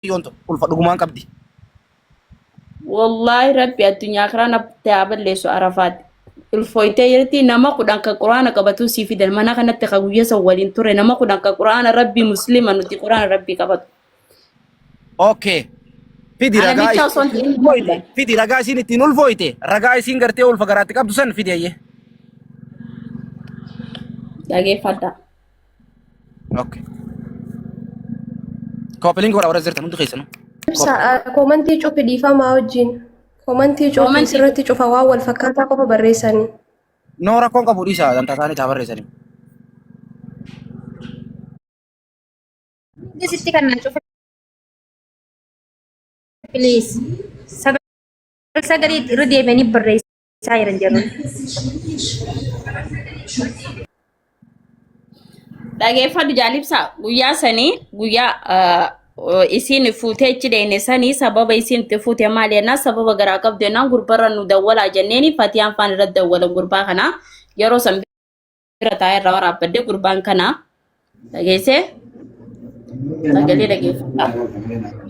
Yoon tun ulfa dhugumaan qabdi. Wallaahi rabbi addunyaa karaa natti haa balleessu Arafaat. Ulfooytee jirti nama 10 kan quraana qabatu sii fidan mana kanatti ka guyya san waliin ture nama 10 kan quraana rabbi muslima nuti quraana rabbi qabatu. Okay. Fidi Ana ragaa bichaa osoo hin isiin ta'in nama ulfooyte. 10. Fidi ragaa isiin ittiin ulfooyte. Ragaa isiin gartee ulfa garaatti qabdu san fidi ayyee. Dhageeffadha. Okay. Koopiliin godha warra jirtan hundi keessanuu. Ibsa koomantii cufi dhiifamaa wajjin. Koomantii cufi Koomantii sirriitti cufa waan wal fakkaataa qofa barreessanii. No rakkoon qabu dhiisa dantaa isaanii taa barreessanii. Sitti kan naa cufe please. Sagal sagalii irra deebi'anii barreessaa jiran jedhu. Dhageeffadhu jaalibsa guyyaa sanii guyyaa isiin fuutee achi deene sanii sababa isiin itti fuute maali jennaan sababa garaa qabdu jennaan gurbarra nu dawwalaa jenneeni fatiyaan faan irra dawwalan gurbaa kana yeroo san bira taa'ee irraa waraabbadde gurbaan kana dhageessee sagalee dhageeffadha.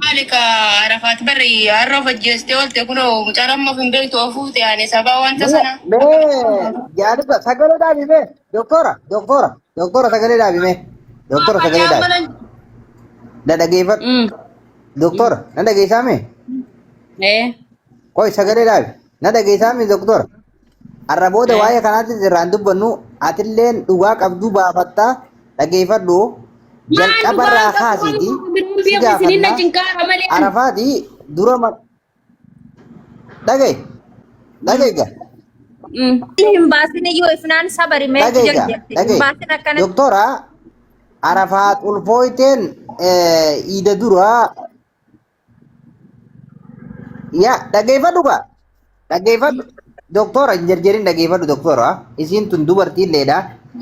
Maali ka Arafaat barri har'a of ajjeestee oolte kunoo mucaan amma of hin beektu of fuute ani sabaa wanta sana. Mee jaalibba sagalee dhaabi mee doktora doktora doktora sagalee dhaabi mee doktora sagalee dhaabi na dhageeffadhu doktora na dhageessaa mee Eh. qoy sagalee dhaabi na dhageessaa mee doktora Har'a booda waa'ee kanaattis irraan dubbannu atilleen dhugaa qabduu baafattaa dhageeffadhu Maal jalqabarraa dhugaan qabdu kaasiiti waan biroon si beeku isinin na gaafanna cinqaara malee ani. Arafaati dura ma dhaga'i dhaga'i gaa Hin baasin iyyuu ifnaan sabari mee dhaga'i jal gaa jette. Hin dhaga'i baasin akkanatti. doktora Arafaat ulfooyteen iida dura Yaa dhageeffadhu gaa. Dhageeffadhu. Doktora hin jarjarin dhageeffadhu doktora. Isiin tun dubartii illeedha.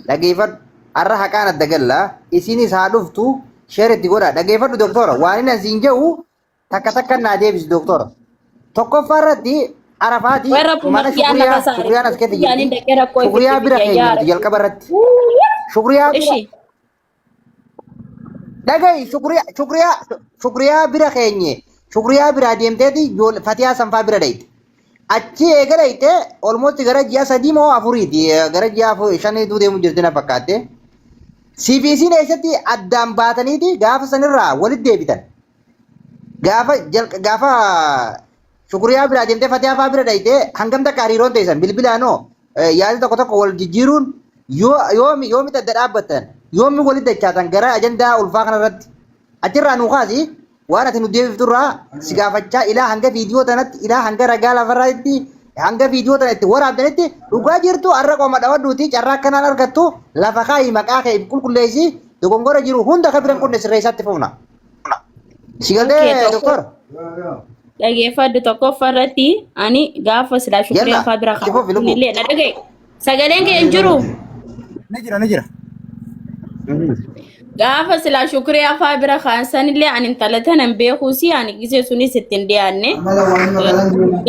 Dhageeffadhu. Har'a haqaan adda galla. Isiinis haa dhuftu. Sheer itti godha. Dhageeffadhu doktora. Waan inni asiin jedhu takka takka naa deebisi doktora. Tokkoffaa irratti Arafaati Warra mana pumatti yaanna Shukriyaa kasaare. Shukriyaan as keessa Yaaniin jirti. dhaqee rakkoo Shukriyaa ifitti bira fidee keenya yaa nuti jalqaba irratti. Shukriyaa bira Ishi. Dhaga'i shukriyaa shukriyaa shukriyaa bira keenye shukriyaa biraa deemteeti ijoollee fatiyaa sanfaa bira dhayite. Achi eega dhayite olmosti gara ji'a sadii moo afuriiti gara ji'a afur shaniitu deemu jirti na fakkaatte. Siif isiin eessatti addaan baataniiti gaafa sanirraa walitti deebitan. Gaafa jalqa gaafa shukriyaa biraa deemtee fatiyaa faa bira dhayite hangam takka hariiroon teessan bilbilaanoo yaada tokko tokko wal jijjiiruun yoo yoomi yoomitti adda dhaabbattan yoomi walitti dachaatan gara ajandaa ulfaa kanarratti achirraa nuu kaasi waan ati nu deebifturraa si gaafachaa ilaa hanga viidiyoo tanatti ilaa hanga ragaa lafarraatti hanga viidiyoo tana itti waraabdanitti dhugaa jirtu har'a qoma dhawadhuuti carraa akkanaan argattu lafa kaayi maqaa kee qulqulleessi dogongora jiru hunda akka biran kunne sirreessaatti fufna. Si Okay, galtee tokko doktor? dhageeffadhu tokkoffaa irratti ani gaafa silaa shukriyaa Yalla faa bira itti fufi lubbuu. illee na dhagaye. Sagaleen kee hin jiru. Ni jira ni jira. Gaafa silaa shukriyaa faa bira kaansanillee ani intala tanan beekuusi ani gisee sunis ittiin dhiyaanne.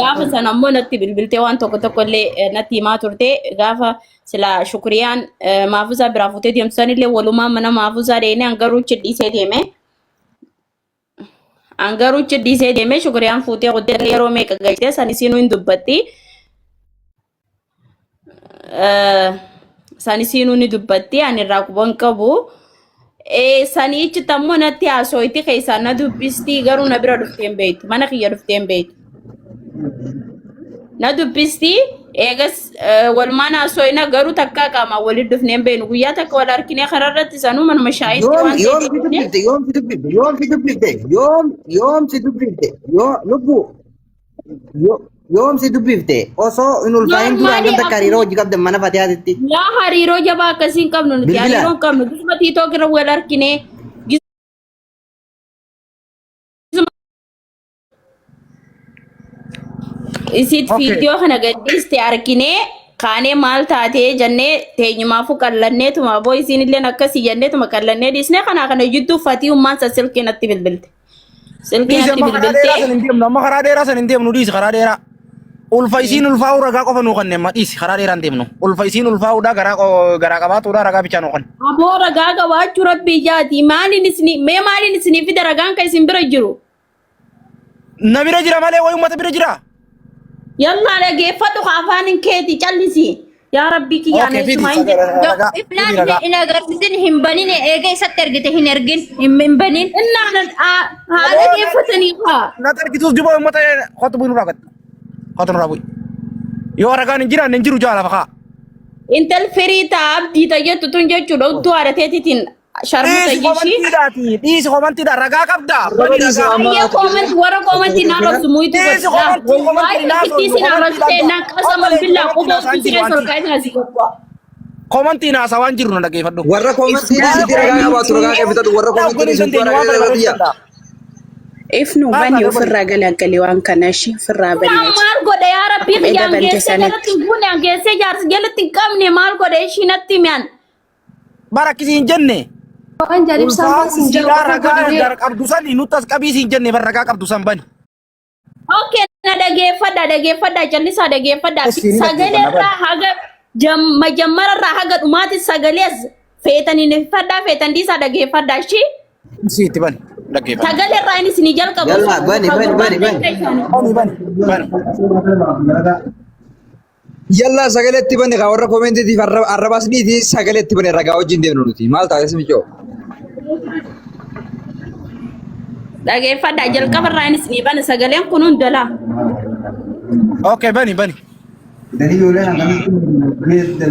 Gaafa sana ammoo natti bilbiltee waan tokko tokko illee natti himaa turte gaafa silaa shukriyaan maafuzaa biraa fuutee deemtu sanillee walumaan mana maafuzaa deemee hangaruu chidhiisee deeme. Hangaruu chidhiisee deeme shukriyaan fuutee kuttee yeroo meeqa galchite san isiinuu hin dubbatti. San isiinuu ni dubbatti ani irraa quban qabu. Saniichitti ammoo natti haasooyti keessaa na dubbisti garuu na bira dhuftee hin beektu mana kiyya dhuftee hin beektu. Na dubbisti eegas walumaan haasooyna garuu takkaa qaamaan walitti dhufnee hin beeknu guyyaa takka wal arginee karaa irratti sanuu manuma shaayitti Yoom waan ta'eef yoom si dubbifte yoom si dubbifte yoom si dubbifte yoom yoom si dubbifte yoo lubbuu yoom si dubbifte osoo hin ulfaahin dura Normaalii hangam takka hariiroo hojii qabdan mana fatiyaatitti Yaa hariiroo jabaa akkasii hin qabnu nuti bilbila hariiroo hin qabnu gisuma tiitook irra wal argine gisuma isiit Okay. viidiyoo kana gadhiiste argine kaanee maal taatee jennee teenyumaafuu qallanneetuma boo isiin illeen akkasii jenneetuma qallannee dhiisnee kanaa kana jidduu fatii ummaan sa silkii natti bilbilte. Silkii Dhiisi natti amma karaa dheeraa bilbiltee san hin deemnu amma karaa dheeraa san hin deemnu dhiisi karaa dheeraa. Ulfa isiin ulfaa'uu ragaa qofa nuu kanne amma dhiisi karaa dheeraa hin deemnu. Ulfa isiin ulfaa'uudha garaa garaa qabaatuudha ragaa bichaa nuu kanne. Aboo ragaa qabaachuu rabbii jaati maaliin isinii mee maaliin isinii fida ragaan kan isin bira jiru. Na bira jira malee wayi uummata bira jira. Yallaa dhageeffadhu ka afaan hin keeti callisi. Yaa Rabbii kiyyaa Okay, fidi na hin jedhu. ragaa. Fidi Iflaan ragaa. hin agarsiisin hin banin eega isatti ergite hin ergin hin banin. Innaan haa dhageeffatanii haa. Na argituuf diboo uummata kottu bu'ii nurraa gad. Kottu nurraa bu'i. Yoo ragaan hin jiraanne hin jiru jaala fakaa. Intal firii taa abdii ta jettu tun jechuudha udduu haadha teetiitiin sharmuta Dhiisi ishii. komantiidhaati. Dhiisi komantiidha. Ragaa qabda. Bani Dhiisi ragaa. amma Ayyee koomanti warra koomanti naa rabsu muyitu Dhiisi godha. komantii komantii Waa'ee naa itti isin arrabsitee naa qasaman billaa quba uffisee solkaa isin asii godha. Komantii naasaa waan jiru na dhaggeeffadhu. Warra koomantii dhiisitti ragaa qabaatu ragaa kee bitatu warra koomantii dhiisitti ragaa qabaatu. Ifnu bani ofirraa galagali waan kana ishee ofirraa Naa bani. maal godha yaa Rabbii Akkuma kiyya edda bante angeessee sanatti. jalatti hin buune angeessee jaarsa jalatti hin qabne maal godha ishii natti mi'an. Bara akkasii hin jenne. Waan jaalibsaan Ulfaa'uu waan sin jedhu isiidhaa qofa ragaa godhee gara qabdu sani nutti as qabii siin jenne bar ragaa qabdu san bani. Okay, na dhageeffadha dhageeffadha callisaa dhageeffadha. Isin ni Sagalee dhaggeeffanna irraa haga majammara irraa haga dhumaatti sagalee feetanii fadhaa feetan dhiisaa dhageeffadha ishii. Isii itti bani dhaggeeffanna. Sagalee irraa inni isinii jalqabu. Yalla bani bani bani bani. Bani bani bani. Yalla sagalee itti bani kaa warra koomentiitiif arrabaas dhiiti sagalee itti bani ragaa wajjin deemnu nuti maal taate simicoo. Dhageeffadha jalqaba irraa inni isinii bane sagaleen kun hundalaa. Okay bani bani. Dari yooleen akkamitti